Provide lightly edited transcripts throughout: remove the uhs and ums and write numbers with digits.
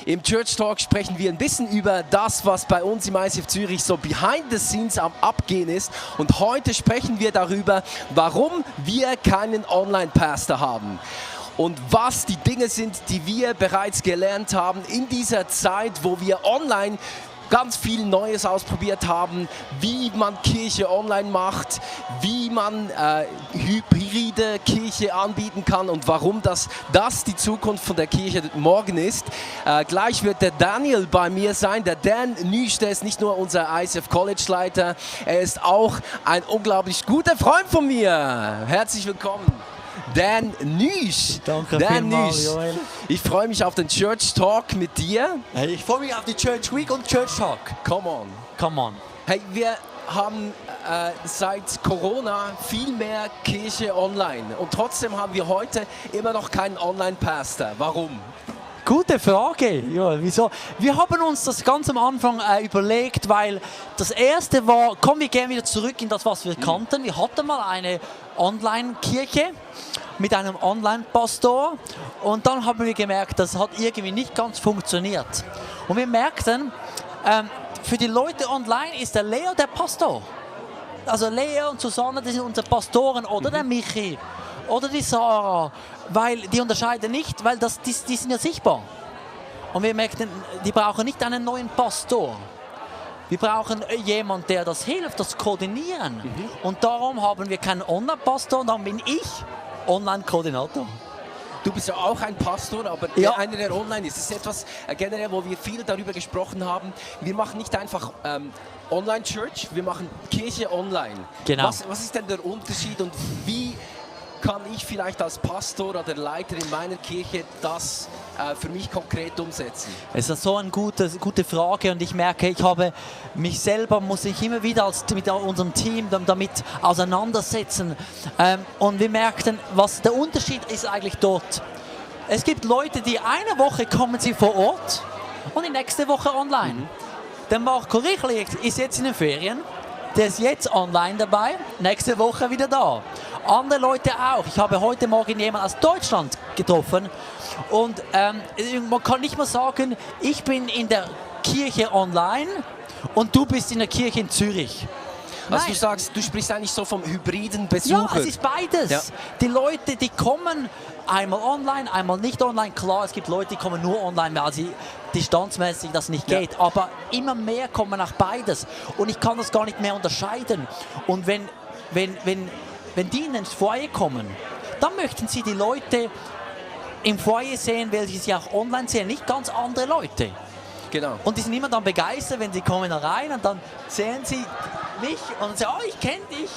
Im Church Talk sprechen wir ein bisschen über das, was bei uns im ICF Zürich so behind the scenes am Abgehen ist. Und heute sprechen wir darüber, warum wir keinen Online-Pastor haben. Und was die Dinge sind, die wir bereits gelernt haben in dieser Zeit, wo wir online ganz viel Neues ausprobiert haben, wie man Kirche online macht, wie man hybride Kirche anbieten kann und warum das die Zukunft von der Kirche morgen ist. Gleich wird der Daniel bei mir sein. Der Dan Nüsch, der ist nicht nur unser ICF College Leiter, er ist auch ein unglaublich guter Freund von mir. Herzlich willkommen. Dan Nüsch. Danke Dan vielmals, Nüsch. Joel. Ich freue mich auf den Church Talk mit dir. Hey, ich freue mich auf die Church Week und Church Talk. Come on. Come on. Hey, wir haben seit Corona viel mehr Kirche online. Und trotzdem haben wir heute immer noch keinen Online-Pastor. Warum? Gute Frage, Joel. Wieso? Wir haben uns das ganz am Anfang überlegt, weil das erste war, kommen wir gerne wieder zurück in das, was wir kannten. Wir hatten mal eine Online-Kirche mit einem Online-Pastor und dann haben wir gemerkt, das hat irgendwie nicht ganz funktioniert. Und wir merkten, für die Leute online ist der Leo der Pastor. Also Leo und Susanne, das sind unsere Pastoren, oder der Michi oder die Sarah, weil die unterscheiden nicht, weil die sind ja sichtbar. Und wir merkten, die brauchen nicht einen neuen Pastor. Wir brauchen jemanden, der das hilft, das Koordinieren. Und darum haben wir keinen Online-Pastor und dann bin ich Online-Koordinator. Du bist ja auch ein Pastor, aber Ja. einer, der online ist. Das ist etwas generell, wo wir viel darüber gesprochen haben. Wir machen nicht einfach Online-Church, wir machen Kirche online. Genau. Was ist denn der Unterschied und wie kann ich vielleicht als Pastor oder Leiter in meiner Kirche das für mich konkret umsetzen? Es ist so eine gute Frage und ich merke, ich habe mich selber, muss ich immer wieder mit unserem Team damit auseinandersetzen. Und wir merkten, was der Unterschied ist eigentlich dort. Es gibt Leute, die eine Woche kommen sie vor Ort und die nächste Woche online. Der Marco Richli ist jetzt in den Ferien, der ist jetzt online dabei, nächste Woche wieder da. Andere Leute auch. Ich habe heute Morgen jemanden aus Deutschland getroffen und man kann nicht mal sagen, ich bin in der Kirche online und du bist in der Kirche in Zürich. Also Nein. du sagst, du sprichst eigentlich so vom hybriden Besucher. Ja, es ist beides. Ja. Die Leute, die kommen einmal online, einmal nicht online. Klar, es gibt Leute, die kommen nur online, weil sie distanzmäßig das nicht geht. Aber immer mehr kommen auch beides. Und ich kann das gar nicht mehr unterscheiden. Und wenn die ins Foyer kommen, dann möchten sie die Leute im Foyer sehen, weil sie auch online sehen, nicht ganz andere Leute. Genau. Und die sind immer dann begeistert, wenn sie kommen rein und dann sehen sie mich und sagen, oh, ich kenne dich.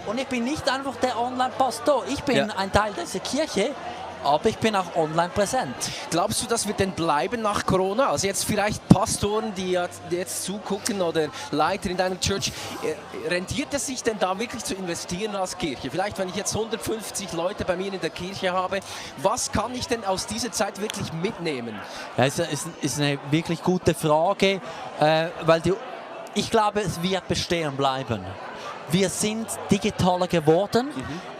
Und ich bin nicht einfach der Online-Pastor. Ich bin ein Teil dieser Kirche, aber ich bin auch online präsent. Glaubst du, das wird denn bleiben nach Corona? Also jetzt vielleicht Pastoren, die jetzt zugucken oder Leiter in deinem Church. Rentiert es sich denn da wirklich zu investieren als Kirche? Vielleicht, wenn ich jetzt 150 Leute bei mir in der Kirche habe, was kann ich denn aus dieser Zeit wirklich mitnehmen? Ja, es ist eine wirklich gute Frage, weil ich glaube, es wird bestehen bleiben. Wir sind digitaler geworden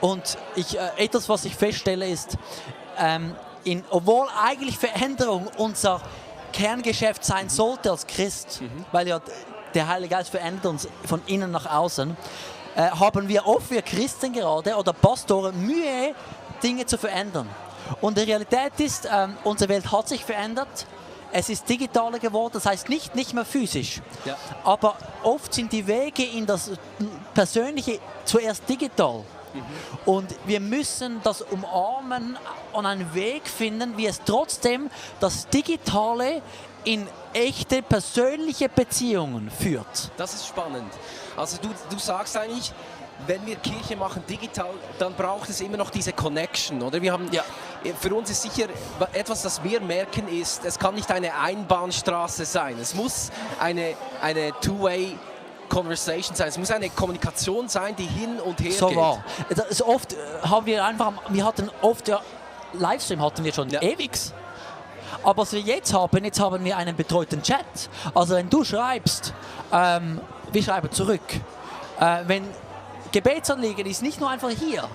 und etwas, was ich feststelle, ist, obwohl eigentlich Veränderung unser Kerngeschäft sein sollte als Christ, weil ja der Heilige Geist verändert uns von innen nach außen, haben wir oft, wir Christen gerade oder Pastoren, Mühe, Dinge zu verändern. Und die Realität ist, unsere Welt hat sich verändert. Es ist digitaler geworden, das heißt nicht mehr physisch. Ja. Aber oft sind die Wege in das Persönliche zuerst digital. Und wir müssen das umarmen und einen Weg finden, wie es trotzdem das Digitale in echte persönliche Beziehungen führt. Das ist spannend. Also du sagst eigentlich, wenn wir Kirche machen digital, dann braucht es immer noch diese Connection, oder? Wir haben, für uns ist sicher etwas, das wir merken, ist, es kann nicht eine Einbahnstraße sein. Es muss eine Two-Way Conversation sein. Es muss eine Kommunikation sein, die hin und her So geht. war. Das ist oft haben wir hatten oft Livestream hatten wir schon ewig. Aber was wir jetzt haben wir einen betreuten Chat. Also wenn du schreibst, wir schreiben zurück. Wenn Gebetsanliegen ist nicht nur einfach hier.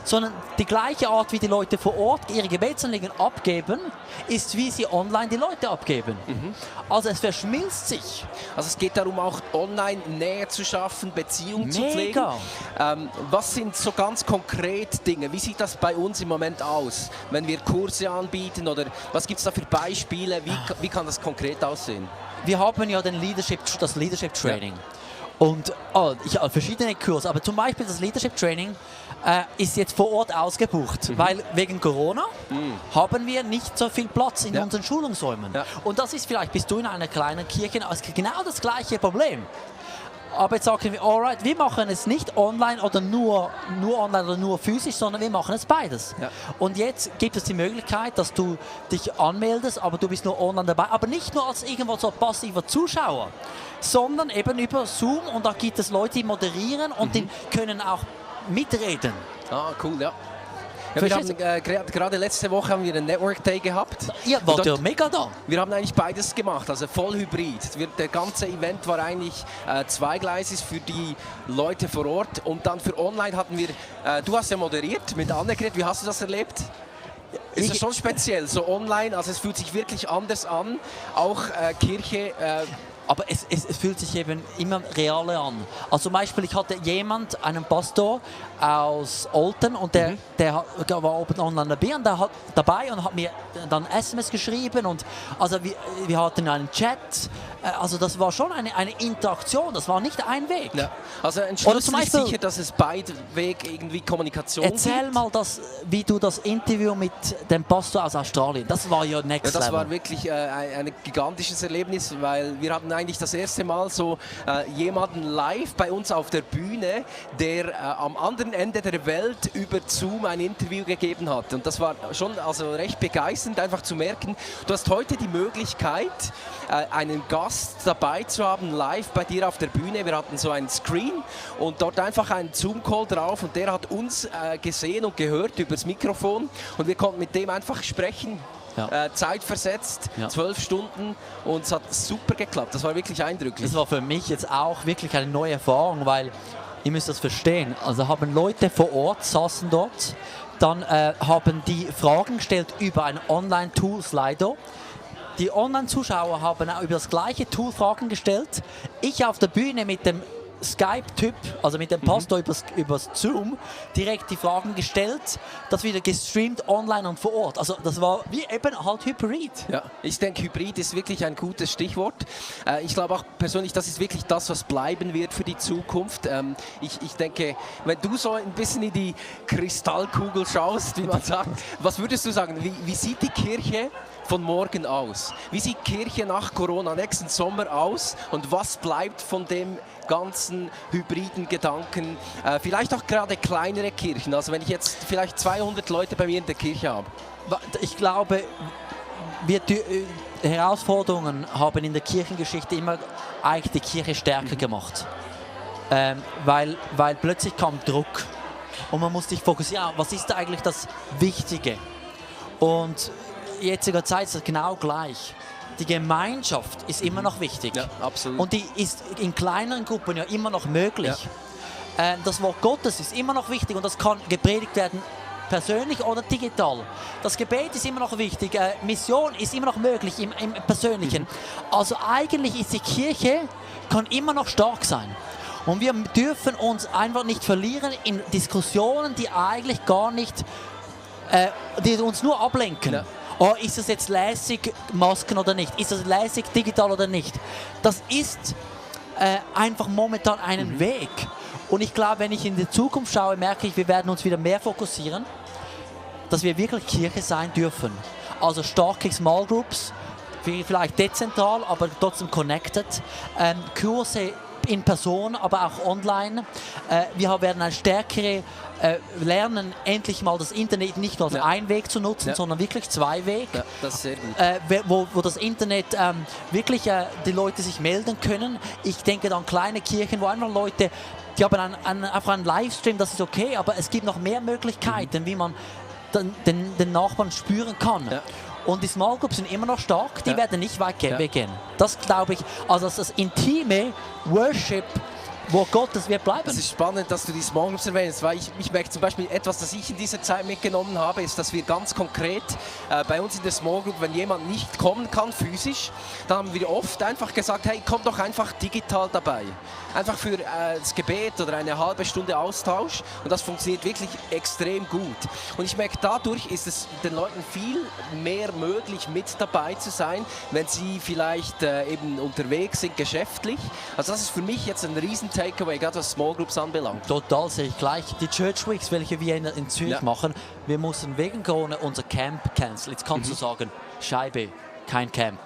sondern die gleiche Art, wie die Leute vor Ort ihre Gebetsanliegen abgeben, ist, wie sie online die Leute abgeben. Also es verschmilzt sich. Also es geht darum, auch online Nähe zu schaffen, Beziehungen zu pflegen. Was sind so ganz konkret Dinge? Wie sieht das bei uns im Moment aus, wenn wir Kurse anbieten? Oder was gibt es da für Beispiele? Wie kann das konkret aussehen? Wir haben ja das Leadership Training. Und ich habe verschiedene Kurse, aber zum Beispiel das Leadership Training ist jetzt vor Ort ausgebucht, weil wegen Corona haben wir nicht so viel Platz in unseren Schulungsräumen. Ja. Und das ist vielleicht, bist du in einer kleinen Kirche, genau das gleiche Problem. Aber jetzt sagen wir, alright, wir machen es nicht online oder nur online oder nur physisch, sondern wir machen es beides. Ja. Und jetzt gibt es die Möglichkeit, dass du dich anmeldest, aber du bist nur online dabei. Aber nicht nur als irgendwo so passiver Zuschauer, sondern eben über Zoom. Und da gibt es Leute, die moderieren und die können auch mitreden. Ah, cool, ja. Ja, wir haben, gerade letzte Woche haben wir einen Network Day gehabt. Ja, war ja mega da. Wir haben eigentlich beides gemacht, also voll hybrid. Der ganze Event war eigentlich zweigleisig für die Leute vor Ort und dann für online hatten wir, du hast ja moderiert mit Annegret, wie hast du das erlebt? Ist das schon speziell, so online, also es fühlt sich wirklich anders an, auch Kirche... Aber es fühlt sich eben immer realer an. Also zum Beispiel, ich hatte einen Pastor aus Olten und der war oben online dabei und hat mir dann SMS geschrieben und also wir hatten einen Chat. Also das war schon eine Interaktion, das war nicht ein Weg. Ja. Also ein Schlüssel ist sicher, dass es beidweg irgendwie Kommunikation Erzähl gibt. mal, wie du das Interview mit dem Pastor aus Australien, das war ja next level. Das war wirklich ein gigantisches Erlebnis, weil wir hatten eigentlich das erste Mal so jemanden live bei uns auf der Bühne, der am anderen Ende der Welt über Zoom ein Interview gegeben hat. Und das war schon also recht begeisternd, einfach zu merken, du hast heute die Möglichkeit, einen Gast dabei zu haben, live bei dir auf der Bühne. Wir hatten so einen Screen und dort einfach einen Zoom-Call drauf und der hat uns gesehen und gehört über das Mikrofon und wir konnten mit dem einfach sprechen. Ja. Zeitversetzt, 12 Stunden und es hat super geklappt. Das war wirklich eindrücklich. Das war für mich jetzt auch wirklich eine neue Erfahrung, weil ihr müsst das verstehen. Also haben Leute vor Ort, saßen dort, dann haben die Fragen gestellt über ein Online-Tool Slido. Die Online-Zuschauer haben auch über das gleiche Tool Fragen gestellt. Ich auf der Bühne mit dem Skype-Typ, also mit dem Pastor übers Zoom, direkt die Fragen gestellt, das wieder gestreamt online und vor Ort. Also das war wie eben halt Hybrid. Ja, ich denke, Hybrid ist wirklich ein gutes Stichwort. Ich glaube auch persönlich, das ist wirklich das, was bleiben wird für die Zukunft. Ich denke, wenn du so ein bisschen in die Kristallkugel schaust, wie man sagt, was würdest du sagen, wie sieht die Kirche von morgen aus? Wie sieht Kirche nach Corona nächsten Sommer aus und was bleibt von dem ganzen hybriden Gedanken? Vielleicht auch gerade kleinere Kirchen, also wenn ich jetzt vielleicht 200 Leute bei mir in der Kirche habe. Ich glaube, Herausforderungen haben in der Kirchengeschichte immer eigentlich die Kirche stärker gemacht. Weil plötzlich kam Druck und man musste sich fokussieren, was ist eigentlich das Wichtige? Und jetziger Zeit ist es genau gleich. Die Gemeinschaft ist immer noch wichtig. Ja, absolut. Und die ist in kleineren Gruppen ja immer noch möglich. Ja. Das Wort Gottes ist immer noch wichtig und das kann gepredigt werden, persönlich oder digital. Das Gebet ist immer noch wichtig. Mission ist immer noch möglich im Persönlichen. Also eigentlich ist die Kirche, kann immer noch stark sein. Und wir dürfen uns einfach nicht verlieren in Diskussionen, die eigentlich gar nicht, die uns nur ablenken. Ja. Oh, ist es jetzt lässig, Masken oder nicht? Ist es lässig, digital oder nicht? Das ist einfach momentan einen Weg. Und ich glaube, wenn ich in die Zukunft schaue, merke ich, wir werden uns wieder mehr fokussieren, dass wir wirklich Kirche sein dürfen. Also starke Small Groups, vielleicht dezentral, aber trotzdem connected. Kurse in Person, aber auch online. Wir werden ein stärkere lernen, endlich mal das Internet nicht nur als ein Weg zu nutzen, sondern wirklich zwei Weg. Ja, das ist sehr gut. Wo das Internet wirklich die Leute sich melden können. Ich denke an kleine Kirchen, wo einfach Leute, die haben einfach einen Livestream, das ist okay, aber es gibt noch mehr Möglichkeiten, wie man den Nachbarn spüren kann. Ja. Und die Small Groups sind immer noch stark, die werden nicht weit weggehen. Das glaube ich, also das intime Worship Wort Gottes wird bleiben. Es ist spannend, dass du die Small Groups erwähnst, weil ich merke zum Beispiel etwas, das ich in dieser Zeit mitgenommen habe, ist, dass wir ganz konkret bei uns in der Small Group, wenn jemand nicht kommen kann physisch, dann haben wir oft einfach gesagt, hey, komm doch einfach digital dabei. Einfach für das Gebet oder eine halbe Stunde Austausch und das funktioniert wirklich extrem gut. Und ich merke, dadurch ist es den Leuten viel mehr möglich, mit dabei zu sein, wenn sie vielleicht eben unterwegs sind, geschäftlich. Also das ist für mich jetzt ein riesen Takeaway, gerade was Small Groups anbelangt. Total, sehe ich gleich. Die Church Weeks, welche wir in Zürich machen, wir mussten wegen Corona unser Camp canceln. Jetzt kannst du sagen, Scheibe, kein Camp.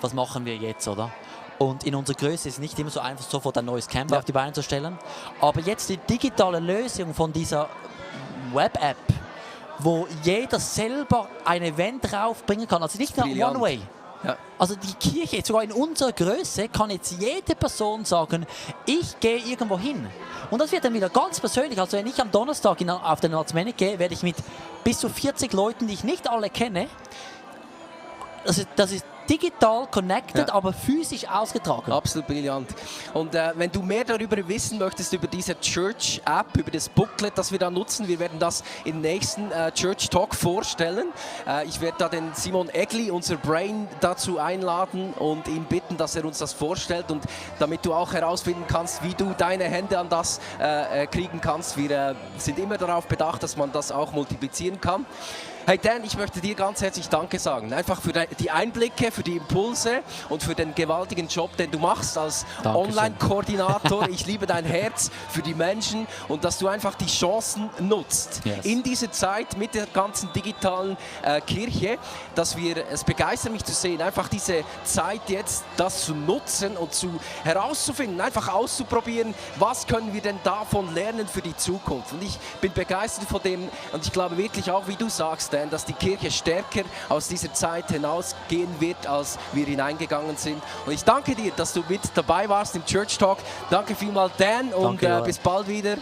Was machen wir jetzt, oder? Und in unserer Größe ist es nicht immer so einfach, sofort ein neues Camp auf die Beine zu stellen. Aber jetzt die digitale Lösung von dieser Web-App, wo jeder selber ein Event draufbringen kann, also nicht nur One-Way. Ja. Also die Kirche, sogar in unserer Größe, kann jetzt jede Person sagen, ich gehe irgendwo hin. Und das wird dann wieder ganz persönlich. Also wenn ich am Donnerstag auf den Natsmenik gehe, werde ich mit bis zu 40 Leuten, die ich nicht alle kenne, das ist digital connected, aber physisch ausgetragen. Absolut brillant. Und wenn du mehr darüber wissen möchtest, über diese Church-App, über das Booklet, das wir da nutzen, wir werden das im nächsten Church Talk vorstellen. Ich werde da den Simon Egli, unser Brain, dazu einladen und ihn bitten, dass er uns das vorstellt und damit du auch herausfinden kannst, wie du deine Hände an das kriegen kannst. Wir sind immer darauf bedacht, dass man das auch multiplizieren kann. Hey Dan, ich möchte dir ganz herzlich Danke sagen. Einfach für die Einblicke, für die Impulse und für den gewaltigen Job, den du machst als Online-Koordinator. Ich liebe dein Herz für die Menschen und dass du einfach die Chancen nutzt in dieser Zeit mit der ganzen digitalen Kirche, es begeistert mich zu sehen, einfach diese Zeit jetzt, das zu nutzen und herauszufinden, einfach auszuprobieren, was können wir denn davon lernen für die Zukunft. Und ich bin begeistert von dem und ich glaube wirklich auch, wie du sagst, dass die Kirche stärker aus dieser Zeit hinausgehen wird, als wir hineingegangen sind. Und ich danke dir, dass du mit dabei warst im Church Talk. Danke vielmals, Dan, und bis bald wieder.